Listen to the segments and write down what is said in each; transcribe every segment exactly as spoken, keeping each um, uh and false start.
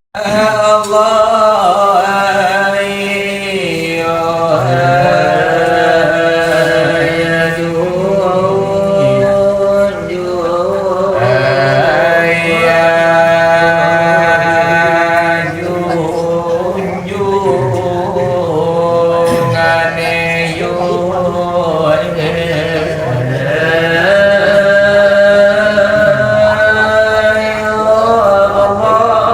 Allah, ayo, ayo, ayo, ayo. Junjungan yo.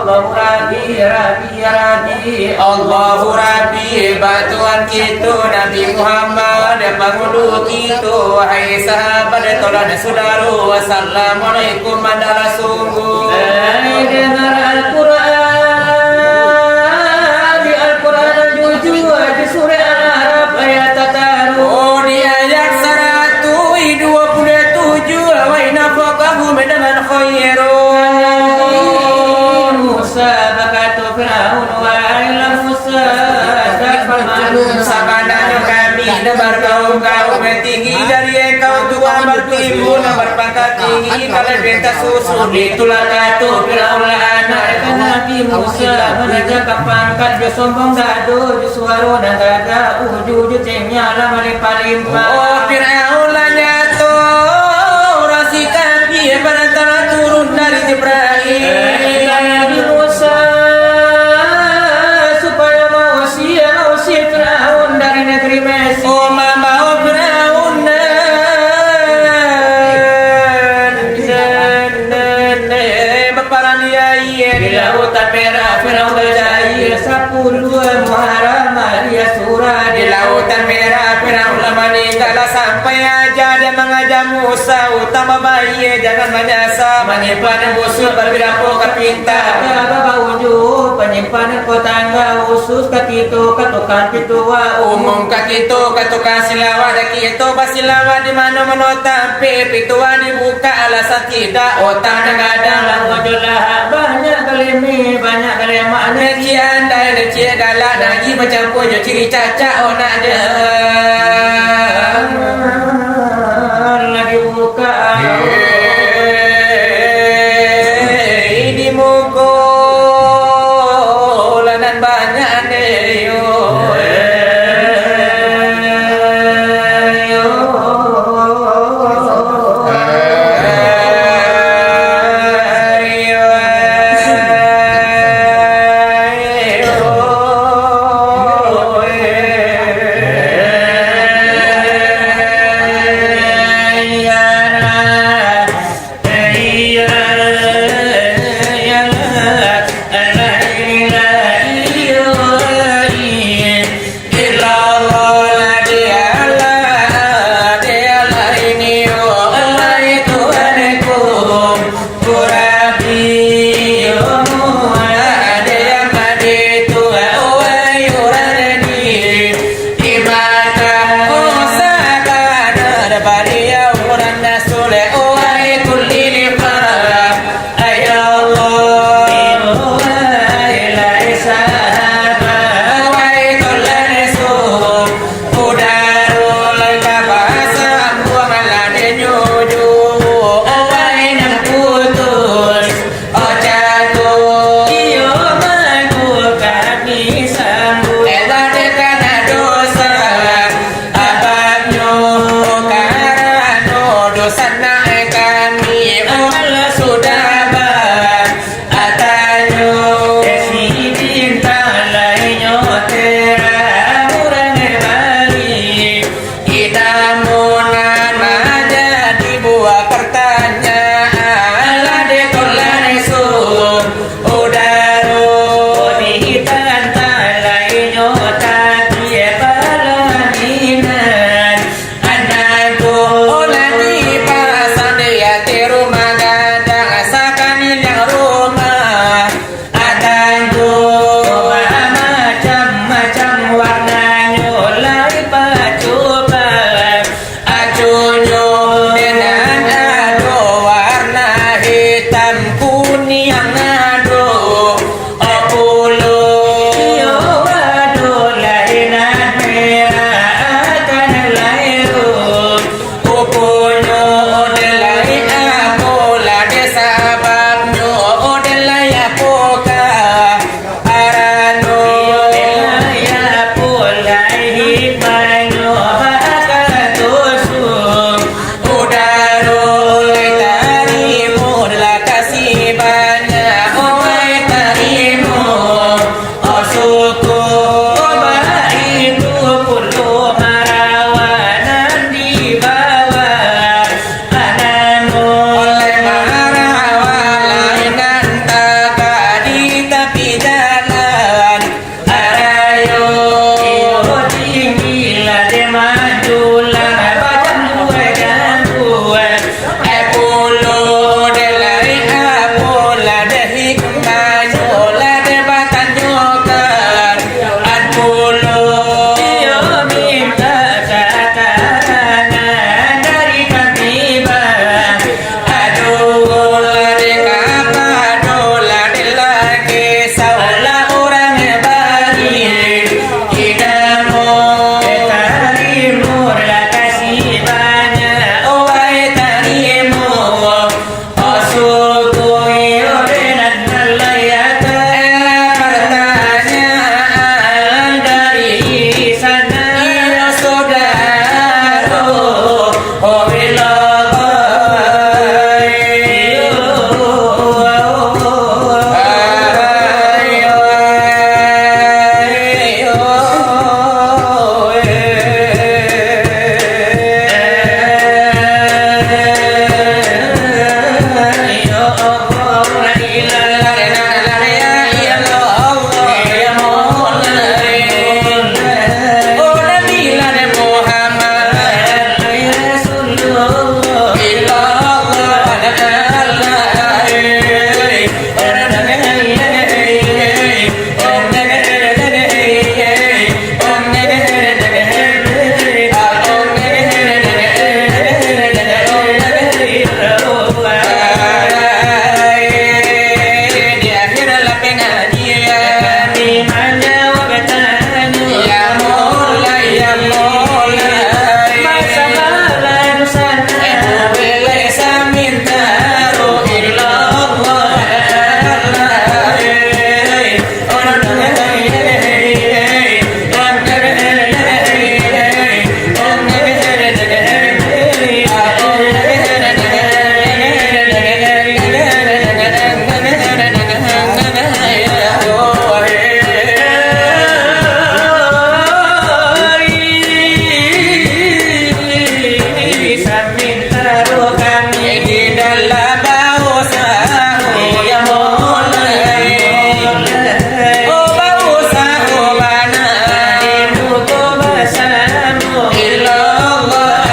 Allahu Rabbi, Rabbi, Rabbi, Allahu Rabbi, bak Tuhan kito Nabi Muhammad, pangulu kito, wahai sahabat, tolong sudaro, assalamualaikum, adalah sungguh. Hai dengar Al-Quran, di Al-Quran jujua, di surah Al-Araf ayat tataruih. Oh, di ayat saratuih duo puluah tujuah, wa inna faqahu minal khairun. Musa bakato Firaun, wahai Musa, Sabananyo kami nan barkaum-kaum, tinggi dari engkau, Tuhan, bartimbun nan barpangka tinggi, kalabiahan tasusun, itulah kato Firaun lah anak ka Nabi Musa, mananjakan pangkat, jo sombong dado, jo suaro nan gagah, uju jo cengnya lah malimpah-limpah. Oh, Firaun lah nyato, urang sikapi, barantara turun dari Jibril. Nabi Musa, supayo mausia, mausia Firaun dari nagari Mesir. Oh, mambaok Firaun nan, nan, nan, nan, baparang di aia di Lautan Merah, Firaun bajahia sapuluah muharam aia surah di Lautan Merah. Firaun lah maningga, lah sampai aja dia mangaja Musa, utang babayia, jangan manyasa, manyimpan busuak, babirapo ka pinta, babauju, panyimpan ko tangga, usus ka kito, ka tukang pituah, umum ka kito, ka tukang silawat, dah kito basilawat di mano-mano tampek, pituah dibukak, alasan tidak, utang nan gadang, lah bujur lahak, banyak galeme, banyak galemak, nan ciek andai, nan ciek galak, nan aji bacampua jo ciri cacak, oh, nak ada. Lagi buka. Hei, di muko lah nan banyak ane yo. Abang nyo karano dosa nak kami, Allah sudah ba-, atanyo. Sidin talainyo terang urang bali. Inamo nan manjadi buah partanyaan, lah dek tolak sun. Udaro di tantang lainyo, tapi palaminan. Anak tu lah dipasang di ateh rumah gadang, sakaliling rumah. Atang tu macam-macam warnanyo, lai pacuba. Acunyo nan ado warna hitam, kuniang ado, o, pulo. Iyo ado lai nan merah, akan lai ro. Ruponyo dek lai apo lah, dek sababnyo dek lai apo ka. Banyak obai tarimo, oh syukur, baitu pulo marawa nan dibawa. Anamo oleh marawa lain nan tagak di tapi jalan. Arayo, iyo tinggi lah dek maju lah, badan dua jam dua. Eh, pulo dek lai apo lah dek hikmahnyo lah dek batanyokan. An pulo, iyo minta katarangan dari kami, Bang. Aduh, lah dek apa, aduh, lah dek lagi, salah urang bari. Inamo, tarimo, lah kasih banyak, oh, ai tarimo. Oh, syukur, iyo, dek nan lah, eh, partanyaan dari sanak, iyo, sodaro. Di akhir lah pengajian, kami manjawab tanyo, ya Mola, ya Mola, masalah dosa, eh, buwek lai samintaro, illallah. Samintaro kami di dalam bausaho, ya Mola, oh, bausaho bana di muko basamo, illallah.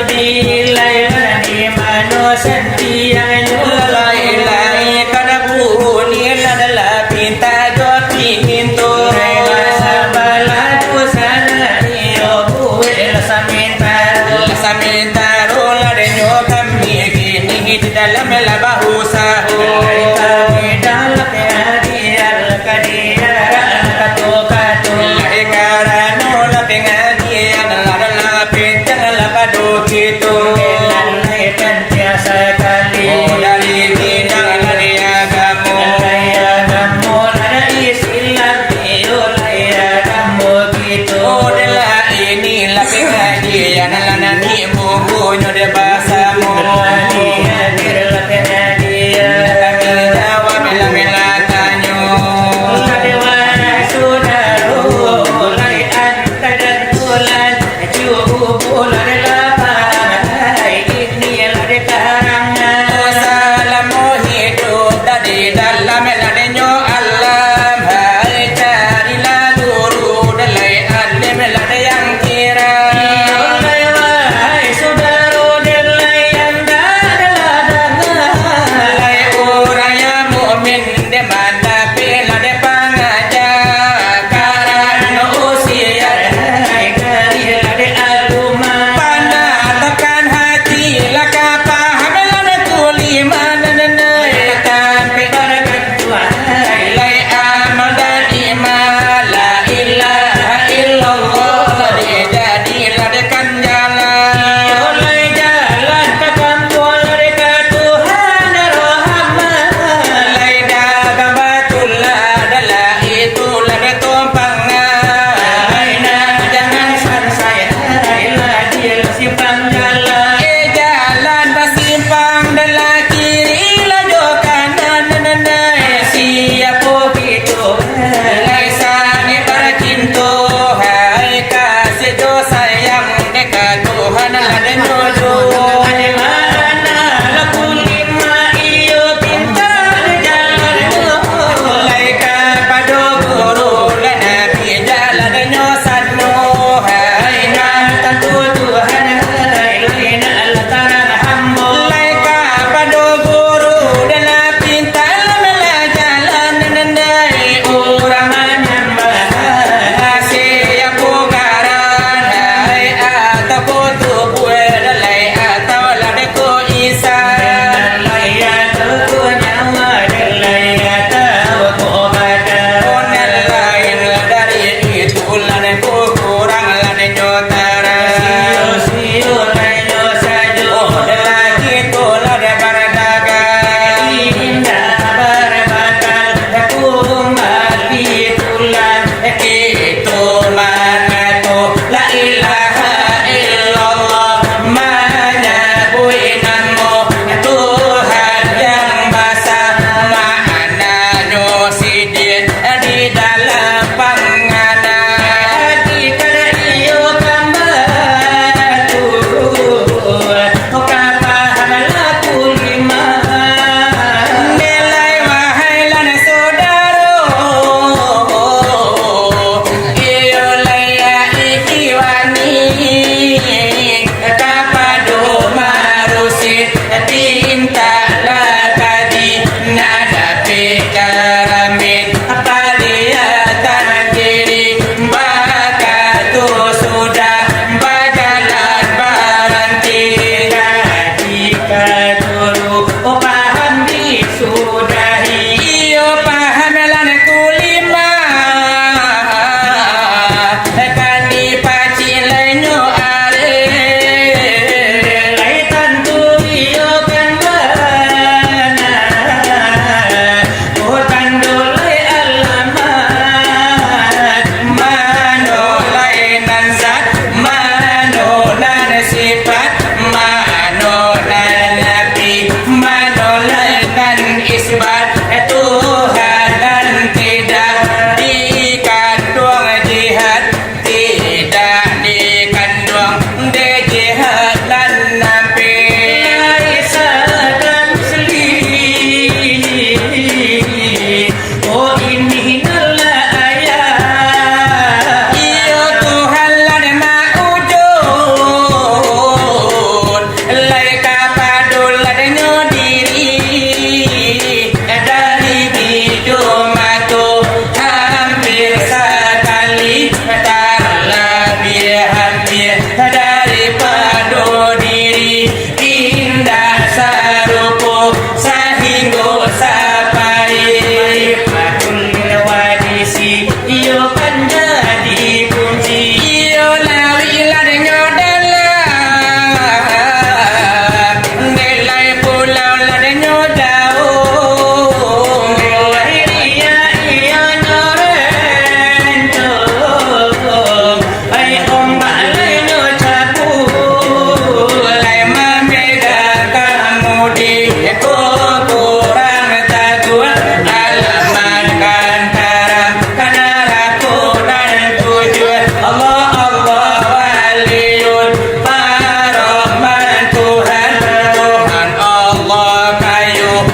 Di lai lah, di mano santiangnyo? Lai-lai kada bunyi lah dalam pinta jo pintu. Lai lah sabalah dosa nan iyo buwek lah samintaro. Lah samintaro lah denyo kami kini di dalam lah bausaho. Lai kami dalam hati Allah ka diarak kato-kato. Lai karano lah pengajian lah dalam Pincang lah pado kito. Nan lai pantiang sakali. Oh, dari bidang dari agamo. Lai agamo lah dari Islam, iyo lai agamo kito. Oh, dek lah inilah pengajian lah nanti bukunyo dek basamo. Lah di akhir lah pengajian. Kami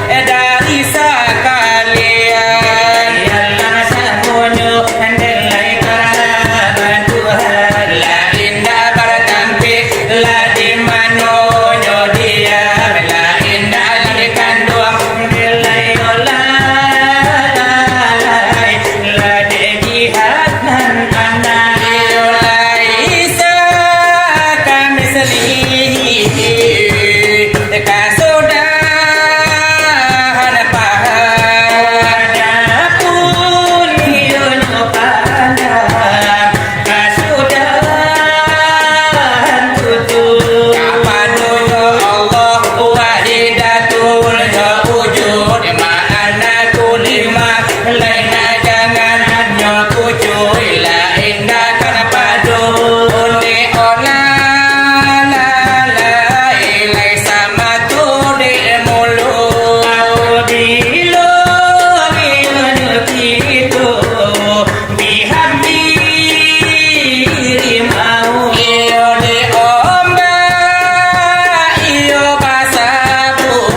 Dari sakalian, iyolah samonyo, andai lai karaban Tuhan, lah indak baratampek, lah di manonyo diam, lah indak lah dikanduang, andai lai olah, lah dek jihad nan anak. Iyolah Isa kami sendiri, kasudahan paham. Adapun iyo nyo pandang, kasudahan tutuik. Kapadonyo Allah wahidatul wujud, ma'ana kulima, lain jangan hanyo kucui, lain dah kana pado. Onde olah, lah, lah, ilai sama tu di mulu. Au bilo, bilo nyo kito. Dihampiri mau. Iyo diombak, iyo basabuang,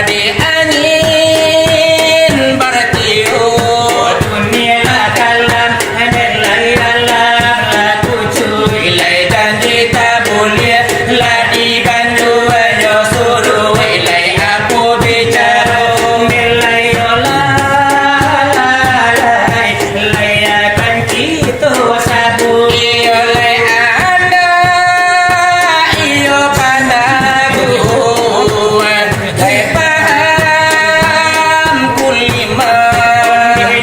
di angin bartiup. Dunia lah kalam, dan lai alam lah kucui, lai janji tak buliah, lah diganjua jo suruh, lai apo bicaro, lai olah, lai Lai akan kito sabuik. Iyo lai anda, iyo panabuah, lai paham kulima.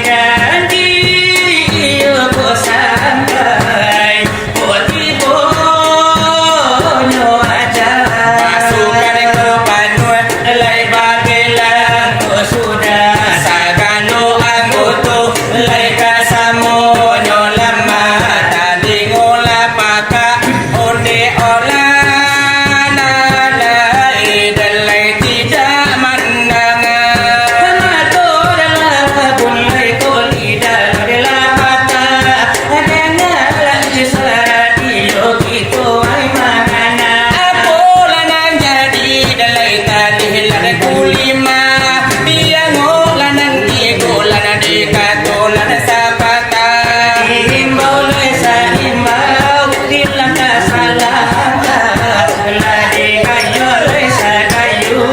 Janji iyo ko sampai, ko tibonyo aja. Pasukan ko panuah, lai babilang ko sudah. Sagalo anggoto lai ka samonyo lamah, talingo lah pakak, onde olah nan lai, dan lai tidak mandanga. Mato dalam kabun lai toli dalam dela patah, danga lah isyarat iyo kito ai mangana. Apolah nan jadi, dan lai talih lah kulima, biango lah nan tigo, lah nan dikato lah nan sapatah. Diimbau lai saimbau, di langkah salangkah, lah dikayo lai sakayo,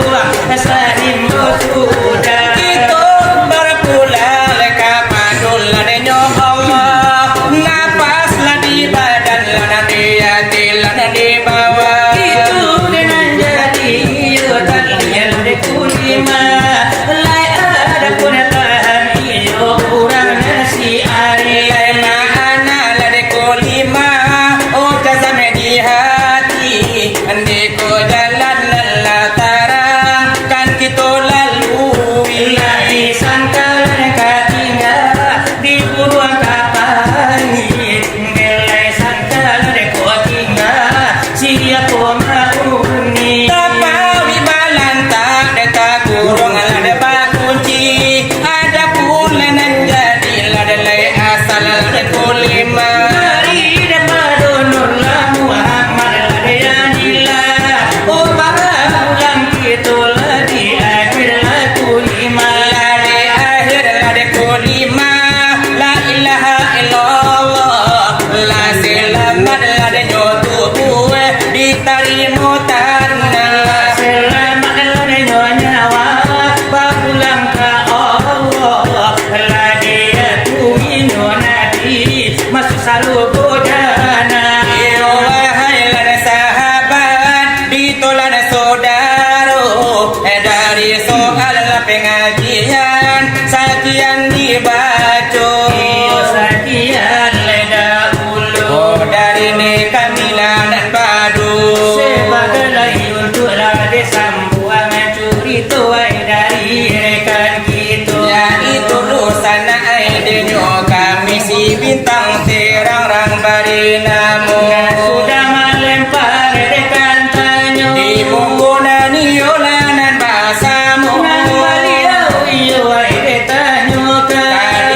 saimbau sudah. Kito bapulang lai ka padon lah denyo Allah, napas lah di badan, lah nan di ati, lah nan di bawah. Itu nan jadi, iyo talih lah di kulima, lai ada pun tahan, iyo urang nan si ari. Lai ma'ana lah di kulima, oh jazam di hati, andiko jalan nan lah tarang, kan kito lalui. Lah disangka lah ka tingga, diburuang ka parit, lai sangka lah ko tingga, siapo mauni. Tapawi balantak, dek takurung lah dek bakunci, ada pun lah nan jadi lah dek lai asal lah dek kulima. Dari daripada Nur lah Muhammad lah dek Anila, oh bapulang kito lah di akhir lah kulima. Lah di akhir lah dek kulima, la ilaha illallah, lah selamat lah denyo tubuah, ditarimo tanah. Selamat lah denyo nyawa, bapulang ka Allah, lah diakui nyo Nabi, masuak sarugo jana. Iyo, wahai lah sahabat, ditolan sodaro, eh, dari soal pengajian, sakian dibaco. Iyo, sakian lai dahulu. Oh, dari ni kami lah nan badu. Sabagai lai untuak lah disambuang curito ai dari rekan kito. Yaitu lusanak ai denyo kami si Bintang Terang rang bari namo. Nan sudah malempar rekan tanyo. Di muko nan iyo lah nan basamo. Nan baliau iyo ai ditanyokan. Ka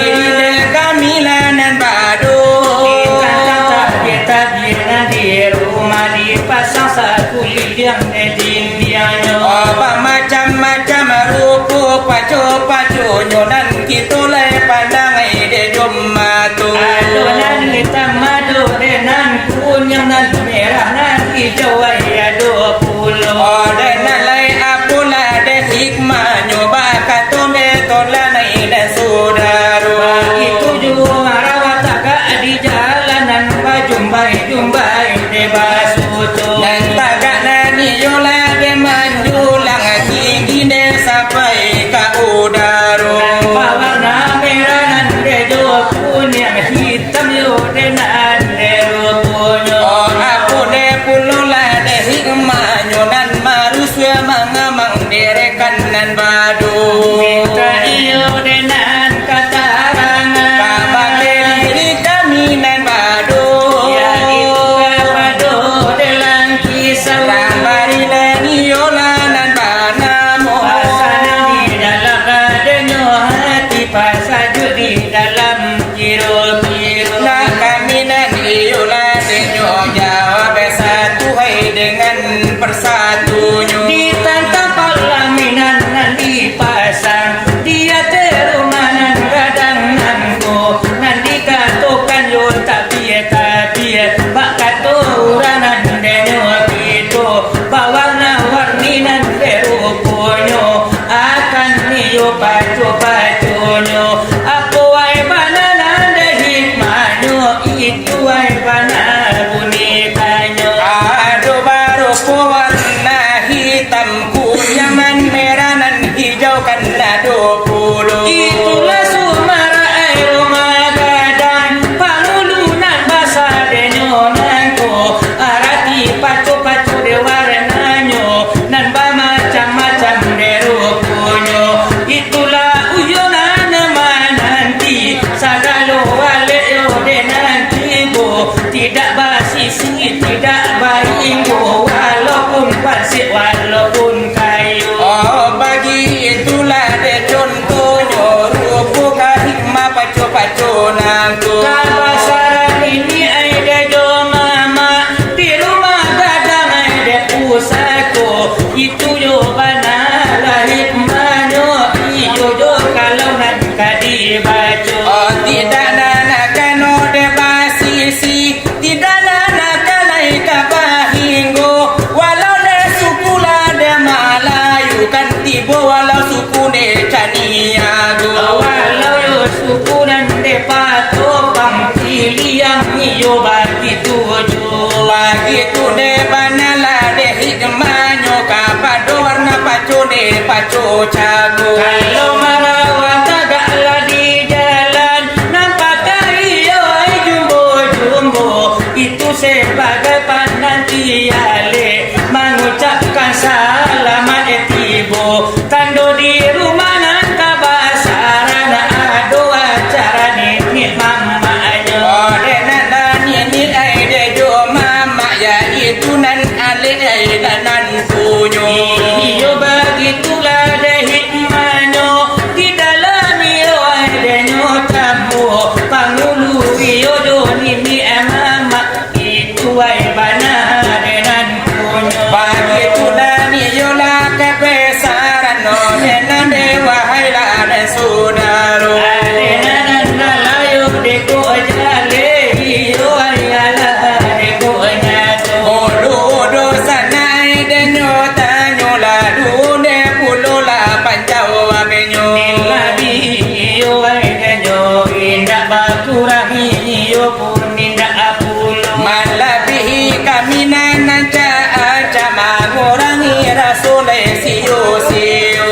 Kan nan bado. Mintak iyo dek nan katarangan. Kabake diri kami nan bado. Yaitu kapado dek Langkisau. Nan bari nan iyolah nan banamo. Pasa nan di dalam badanyo, hati pasa jo di dalam kiro-kiro. Nan kami nan iyolah denyo jawab satu hai dengan persatunyo. Ditantang palaminan nan dipasang di ateh rumah nan gadang nan ko, nan dikatokan yo tapiah-tapiah, bak kato urang nan denyo kito, bawarna-warni nan dek ruponyo, akan iyo paco-paconyo. Apo wae bana nan dek hikmahnyo, itu wae bana bunyi tanyo. Ado barupo warna hitam, kunyaman, merah, nan hijau, kan ado pulo. Itulah sumber air rumah gadang, pangulu nan basadenyo nangko, arati paco-paco dek warnanyo, nan bamacam-macam dek ruponyo. Itulah uyo nan mananti, sagalo alek yo dek nan tibo, tidak basisi, tidak bainggo, walaupun pansek, walaupun kayo. Oh, bagitulah dek contohnyo, rupo kahikmah paco-paco nangko. Kabasaran niniak ai dek jo mamak, di rumah gadang ai dek pusako, itu yo bana lah hikmahnyo, iyo jo kalau nan ka dibaco. Oh, tidak nan kano dek basisi, tidak nan ka lai ka bahinggo, walau dek suku lah dek Malayu, kan tibo walau suku dek Caniago. Walau yo suku nan dek Patopang, Piliang, iyo bagitu jo. Bagitu dek bana lah dek hikmahnyo, kapado warna paco dek paco cago. Kalau marawat tagak lah di jalan, nan pakai iyo ai jumbo-jumbo, itu sebagai pananti alek, mangucapkan salamat tibo. Tando di rumah nan kabasaran, ado acara niniak mamaknyo. Oh, dek nan niniak ai dek jo mamak, yaitu nan alek ai nan punyo. Iyo, bagitulah dek hikmahnyo, di dalam iyo ai denyo tamu, pangulu iyo jo niniak mamak. Itu ai bana dek nan punyo. Bagitu nan iyolah kabesaran, oh, dek nan dek wahai lah dek sudaro. Dek nan nan layo dek ko jaleh, iyo ai alah dek ko nyato. Bodoh dosa nai denyo tanyo, lalu dek pulo lah panjawabnyo. Labiah iyo ai denyo indak bakurang, iyo pun indak pulo. Malabihi kami nan ancak-ancak, mangurangi raso lai sio-sio.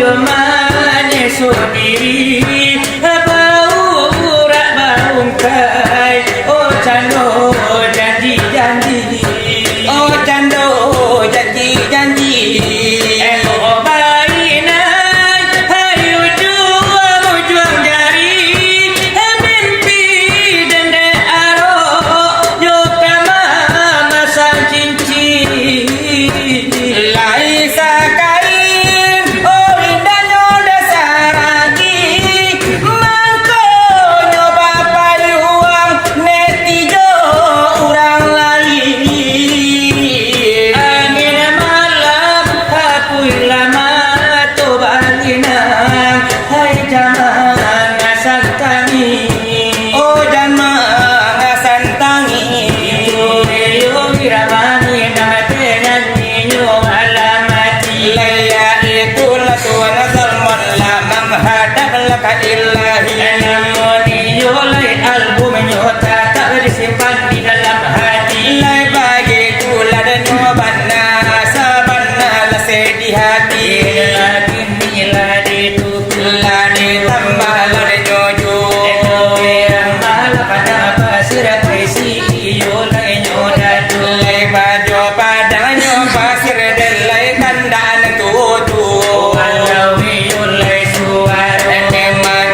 Manyesok diri, baurak baungkai, oh cando janji-janji, oh cando janji-janji. Elok bainai, hai ujuang-ujuang jari, mimpi dendek arok, jo ka mamasang cincin. Lai sakain, oh indahnyo dasaragi, mangkonyo bapayuang neti jo urang lain. Angin malam, apuih lah mato balinang, hai jaman santangi. Oh jaman santangi. Iyo, iyo, biramani nan ate nyanyi nyo malam ati. Lai itulah Tuan Salman lah manghadap lah ka Ilahi. Namun iyo lai albumnyo tatap disimpan di dalam hati. Lai bagitulah nyo bana, sabana lah sedih hati. Kini lah ditukar, lah ditambah lah dinyo jo. Malah pada pasir paisi, iyo lai nyo dadu. Lai bajo padangnyo pasir, dek lai kandak nan tuo-tuo. Walau iyo lai suaro. Memang